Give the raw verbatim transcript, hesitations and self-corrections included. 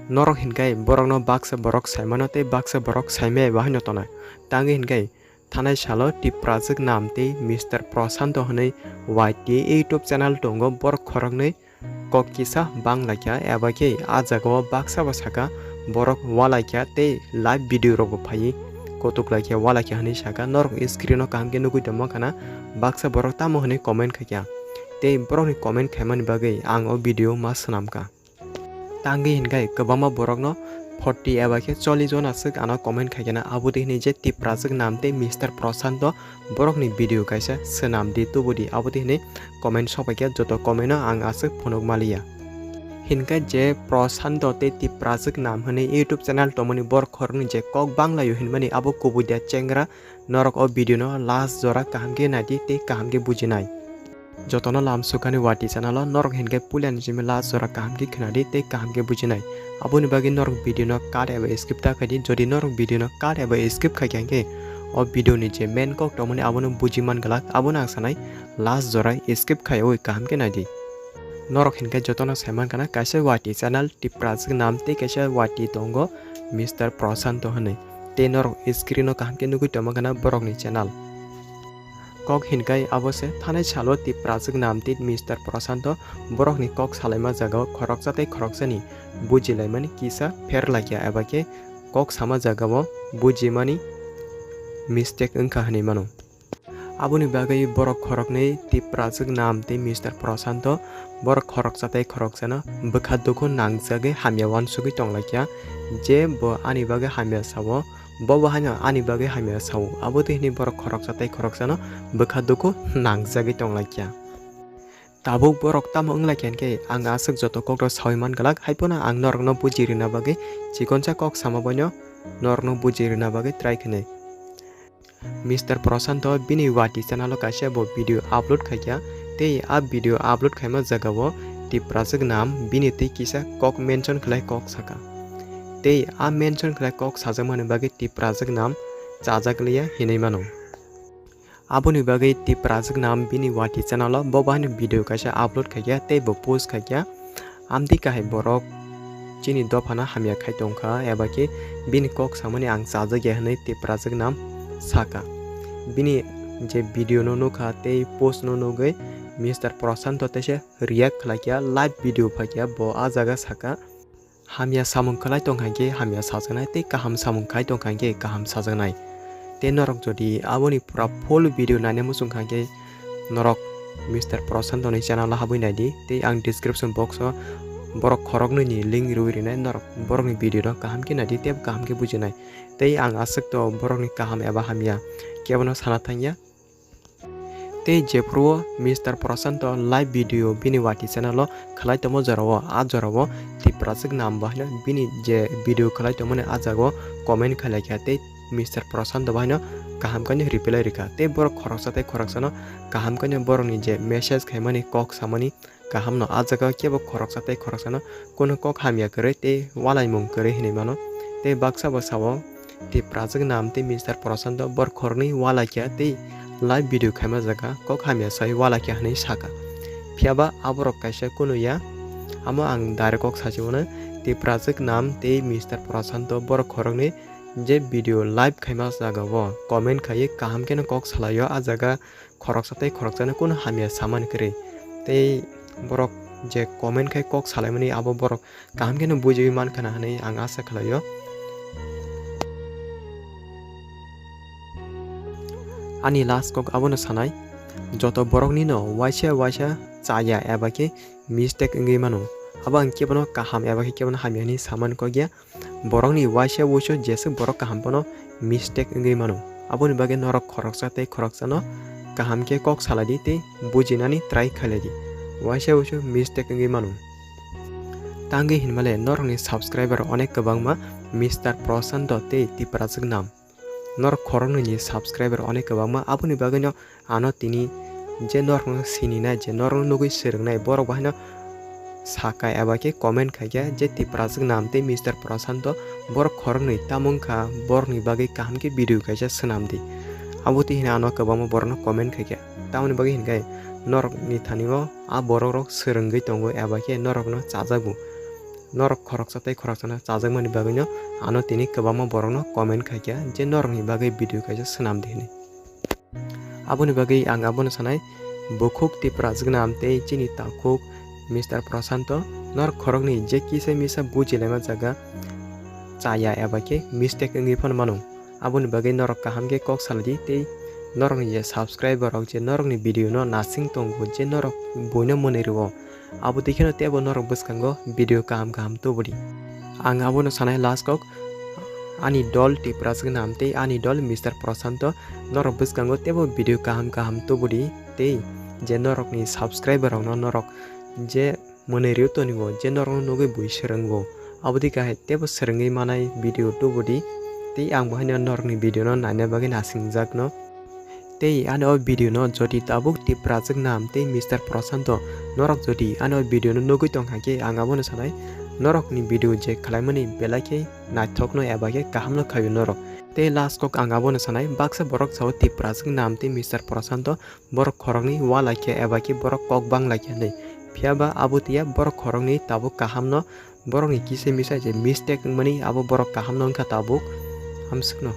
Norok hinkai borokno baksa borok saimano tei baksa borok saimaya bo haino tongnai. Tangwi hinkai thanai salo Tiprajwk Nam tei Mister Prashanto hwnwi Y T A YouTube channel tongo, borok khoroknwi kok kisa bang laikha, eba khe ah jagao baksa bo saka borok ualaikha tei live video rokbo phaiwi kutuk laikha, ualaikha hwnwi saka. Norok screen o kaham khe nugwi tongma khana baksa borok tamo hwnwi comment khaikha tei borokni comment khaimani bagwi ang o video ma swnamkha. Tangwi hinkhai kwbangma borokno forty eba khe chollish jona swk ano comment khaikhe na, abo de hinwi je Tiprajwk Nam tei Mister Prashanto borokni video kaisa swnam di, tubu di, abo de hinwi comment sok paikhe joto comment no ang aswk phunuk maliya. Hinkhai je Prashanto tei Tiprajwk Nam hwnwi YouTube channel tongmani borok khoroknwi je kok banglaio hinmani abo kubui da chengra, norok o video no last jora kaham khe naidi tei kaham khe bujinai. Jotono lam sukani Wati channel o norok hinkhai puilani simi last jora kaham khe khnadi tei kaham khe bujinai. Aboni bagwi norok video no cut eba skip ta khaidi. Jodi norok video no cut eba skip khaikha hinkhe o video ni je main kok tongmani abono buji man glak, abono ang sanai last jora skip khaiwi kaham khe naidi. Norok hinkhai jotono saiman khana kaisa Wati channel Tiprajwk Nam tei kaisa Wati tongo Mister Prashanto hwnwi. Tei norok screen o kaham khe nugwi tongma khana borokni channel. Kok hinkhai abo se thanai salo Tiprajwk Nam tei Mister Prashanto borokni kok salaima jagao khoroksa tei khoroksani bujilaimani kisa pher laikya eba khe kok sama jagao bujimani mistake wngkha hwnwi mano. Aboni bagwi borok khoroknwi Tiprajwk Nam tei Mister Prashanto borok khoroksa tei khoroksano bwkha dukhu nangjagwi hamya uansugwi tonglaikha, je bo ani bagwi hamya sao, bo bo haino ani bagwi hamya sao, abo twi hwnwi borok khoroksa tei khoroksano bwkha dukhu nangjagwi tonglaikha. Tabuk borok tamo wnglaikha hinkhe ang aswk joto kokrok saui man glak, haiphano ang norokno buji rwna bagwi chikonsa kok sama boino norokno buji rwna bagwi try khainai. Mister Prashanto bini Wati channel o kaisa bo video upload khaikha, tei a video upload khaima jagao Tiprajwk Nam bini twi kisa kok mention khlai kok saka. Tei a mention khlai kok sajakmani bagwi Tiprajwk Nam chajak liya hinwi mano. Aboni bagwi Tiprajwk Nam bini Wati channel o bo bahai video kaisa upload khaikha tei bo post khaikha. Amtwi kahai borok chini dophano hamya khai tongkha, eba khe bini kok samani ang chajak ya hwnwi Tiprajwk Nam saka. Bini je video no nukha tei post no nugwi Mister Prashanto teisa react khlaikha, live video phaikha, bo ah jaga saka, hamya samung khlai tongkha hinkhe hamya sajaknai tei kaham samung khai tongkha hinkhe kaham sajaknai. Tei norok jodi aboni pura full video naina muchung kha hinkhe norok Mister Prashanto ni channel o habwi naidi, tei ang description box o borok khoroknwi ni link rwui rinai, norok borokni video no kaham khe naidi tei kaham khe bujinai. Tei ang aswk to borokni kaham eba hamya kebono sana thangya. Tei jephuru o Mister Prashanto live video bini Wati channel o khlai tongmo jorao, a jorao Tiprajwk Nam bo haino bini je video khlai tongmani a jagao comment khlaikha tei Mister Prashanto bo haino kaham khe no reply rwkha tei borok khoroksa tei khoroksano kaham khe no borokni je message khaimani, kok samani kaham no, a jaga kebo khoroksa tei khoroksano kunu kok hamya kwrwi tei ualaimung kwrwi hinwi mano. Tei baksa bo sao Tiprajwk Nam tei Mister Prashanto borok khoroknwi ualaikha tei live video khaima jaga kok hamya sai ualaikha hinwi saka. Phiyaba aborok kaisa kunu ya, amo ang direct kok sachi mano, Tiprajwk Nam tei Mister Prashanto borok khoroknwi je video live khaima jagao comment khaiwi kaham kheno kok salaio, a jaga khoroksa tei khoroksano kunu hamya samani kwrwi. Tei borok je comment khai kok salaimani abo borok kaham kheno bujiwi mankha na hwnwi ang asa khlaio. Ani last kok abono sanai, joto boroknino waisa waisa chaya eba khe mistake wngwi mano. Abo ang kebono kaham eba khe kebono hamya hwnwi samani kok ya. Borokni waisa wuisu jeswk borok kaham phano mistake wngwi mano. Aboni bagwi norok khoroksa tei khoroksano kaham khe kok salai di tei bujinani try khlai di. Waisa wuisu mistake wngwi mano. Tangwi hinmale norokni subscriber onek kwbangma, Mister Prashanto tei Tiprajwk Nam. Norok khoroknwi ni subscriber onek kwbangma, aboni bagwino ano tini je norokno sininai, je norokno nugwi swrwngnai, borok bahaino saka eba khe comment khaikha je Tiprajwk Nam tei Mister Prashanto borok khoroknwi tamo wngkha, borokni bagwi kaham khe video kaisa swnam di. Abo twi hwnwi ano kwbangma borokno comment khaikha. Tamoni bagwi hinkhe norokni thani o a borokrok swrwngwi tongo eba khe norokno chajago. Norok khoroksa tei khoroksano chajakmani bagwino ano tini kwbangma borokno comment khaikha je norokni bagwi video kaisa swnam di hwnwi. Aboni bagwi ang abono sanai, bukhuk Tiprajwknam tei chini takhuk Mister Prashanto, norok khoroknwi je kisa misa bujilaima jaga chaya eba khe mistake wngwi phano mano. Aboni bagwi norok kaham khe kok salai di tei norokni je subscriber rok je norokni video no nasing tongo je norok buino mwnwi rwo, abo dikhe no teibo norok bwskango video kaham kaham tubudi. Ang abono sanai last kok, ani dol Tiprajwknam tei ani dol Mister Prashanto norok bwskango teibo video kaham kaham tubudi tei je norokni subscriber rokno norok je mwnwi rw tongo je norokno nugwi bui swrwngo. Abo dikhe hai teibo swrwngwi manai video tubudi tei ang bo haino norokni video no naina bagwi nasingjakno. Tei ani o video no jodi tabuk Tiprajwknam tei Mister Prashanto norok jodi ani o video no nugwi tong hai khe ang abono sanai norokni video je khlaimani belai khe naithokno eba khe kahamno khaio norok. Tei last kok ang abono sanai baksa borok sao Tiprajwknam tei Mister Prashanto borok khoroknwi ualaikha eba khe borok kok banglaikha hinwi. Phiyaba abo twiya borok khoroknwi tabuk kahamno borokni kisa misa je mistake wngmani abo borok kahamno wngkha tabuk hamswkno.